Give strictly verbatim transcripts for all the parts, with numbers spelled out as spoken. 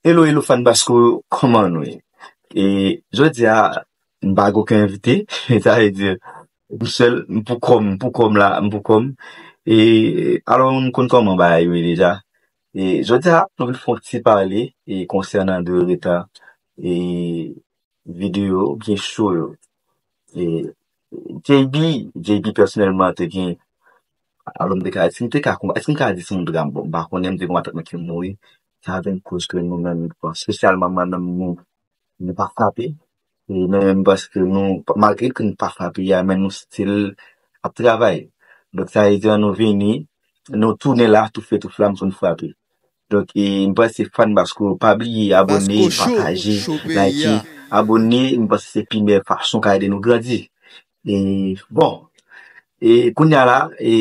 Hello, hello, fan Basco, kòman nou ye? E jodi a, m pa gen okenn envite, sa vle di, m sèl, m pou kò m, m pou kò m la, m pou kò m. E alò, nou konn kòman bagay yo ye deja. E jodi a, nou vin fè yon ti pale e konsènan de reta e videyo oubyen show yo. E J B, J B pèsonèlman te gen, alò m te ka, si m te ka, èske m ka di se yon dram? Bon, m pa konnen, m te gen yon matant mwen ki mouri. Sa vin koz ke nou menm, bon, espesyalman manman m, nou, nou pa frape. E nou menm, paske nou, malgre ke nou pa frape a, men nou still ap travay. Donk, sa vle di nou vini, nou tounen la, tou fè tou flam pou nou frape. Donk, e, m panse fan Basco, pa bliye abòne, pataje, like, abòne, m panse se pi meyè fason ka ede nou grandi. E, bon, e kounye a la, e,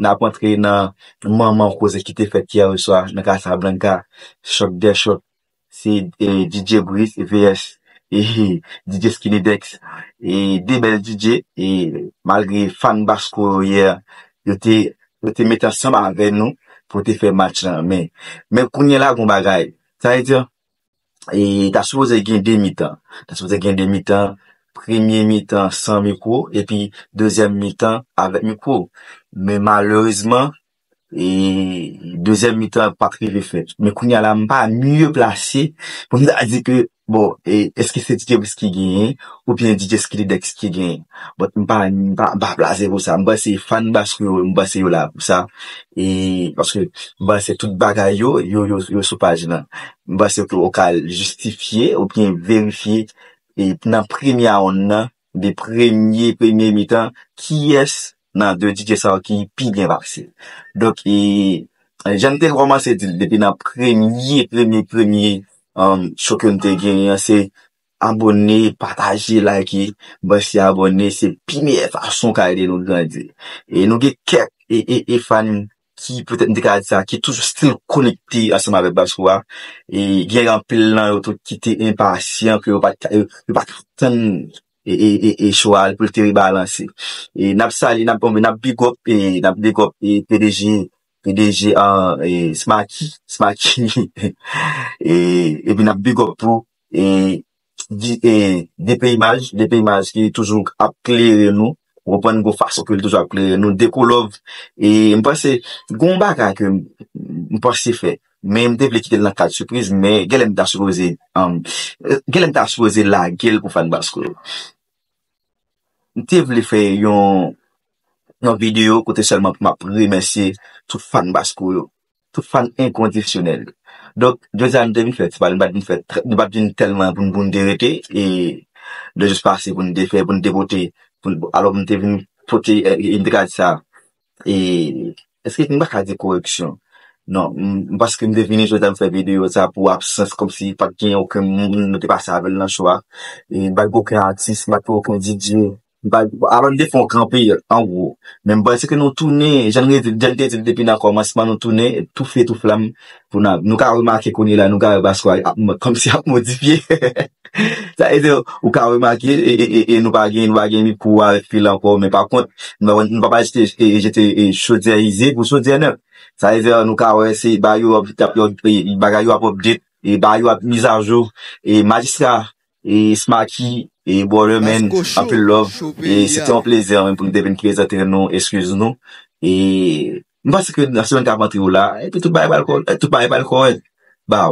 n ap antre nan manman koze ki te fèt yè swa nan Casablanca, chòk dè chòk, se, e, D J Breeze V S, e, D J Skinny Dex, e, de bèl D J, e, malgre fan Basco yo yè, yo te, yo te mete ansanm avè nou pou te fè match lan, men, men kounye a la, gon bagay. Sa vle di, e, ta sipoze gen de mitan. Ta sipoze gen de mitan. Premye mitan san mikwo, epi dezyèm mitan avèk mikwo. Men malerezman, e, dezyèm mitan pa t rive fèt. Men kounye a la, m pa mye plase pou m ta di ke, bon, e, èske se D J Breeze ki genyen, oubyen D J Skinny Dex ki genyen. But m pa, m pa, m pa plase pou sa. M panse fan Basco yo, m panse yo la pou sa. E, paske m panse tout bagay yo, yo, yo, yo sou paj lan. M panse ke ou ka jistifye oubyen verifye, e, nan premye round nan, de premye, premye mitan, kiyès nan de D J sa yo ki pi byen pase. Donk, e, jan m te kòmanse di l depi nan premye, premye, premye, um, show ke m te genyen an, se abòne, pataje, like, m panse abòne, se pi meyè fason ka ede nou grandi. E nou gen kèk, e, e, e fan ki petèt m te ka di sa, ki toujou still konekte ansanm avèk Basco a. E gen anpil nan yo tou ki te enpasyan, ke yo pa t ka, yo, yo pa t ka tann e, e, e, e show a pou l te rebalanse. E n ap salye, n ap, n ap big up, e n ap big up, e P D G, P D G, a, e Smaky, Smaky, e, epi n ap big up tou, e, di, e, D P Image, D P Image ki toujou ap klere nou, ou konprann, gon fason ke l toujou ap klere nou, Deco Love, e m panse, gon bagay ke m, m panse fè, men m te vle kite l nan kad sipriz, men genlè m ta sipoze, um, genlè m ta sipoze lage l pou fan Basco yo. M te vle fè yon, yon videyo kote sèlman pou m ap remèsye tout fan Basco yo, tout fan enkondisyonèl yo. Donk, jodi a, m te vin fè ti pale, m pa t vin fè, m pa t vin tèlman pou n, pou n te rete, e de jis pase pou n te fè, pou n te pote, pou n, alò, m te vin pote, e, e, m te ka di sa, e, èske m pa ka di koreksyon? Non, m, paske m te vini jodi a m fè videyo sa pou absans, kòmsi pa t gen okenn moun nou te pase avè l nan show a. E m pa t gen okenn atis, m pa t gen okenn D J. M pa, alò, m te fè yon kanpe, an gwo. Men m panse ke nou tounen, jan n te, jan n te di l depi nan kòmansman, nou tounen, tou fè, tou flam, pou n, nou ka remake kounye a la, nou ka wè Basco a ap, kòmsi ap modifye. Sa vle di, ou ka remake, e, e, e, e nou pa gen, nou pa gen mikwo avèk fil ankò, men pa kont, nou pa, nou pa pral jete, e, jete, e, chodyè ize pou chodyè nèf. Sa vle di, nou ka wè se bagay yo ap, ap, ap, e, bagay yo ap update, e bagay yo ap mizajou, e majistra, e Smaky, e Brotherman, anpil love, e se te yon plezi, hein, pou m te vin prezante nou eskiz nou, e m panse ke nan semèn k ap antre yo la, epi tout bagay pral kò-, tout bagay pral kòrèk. Ba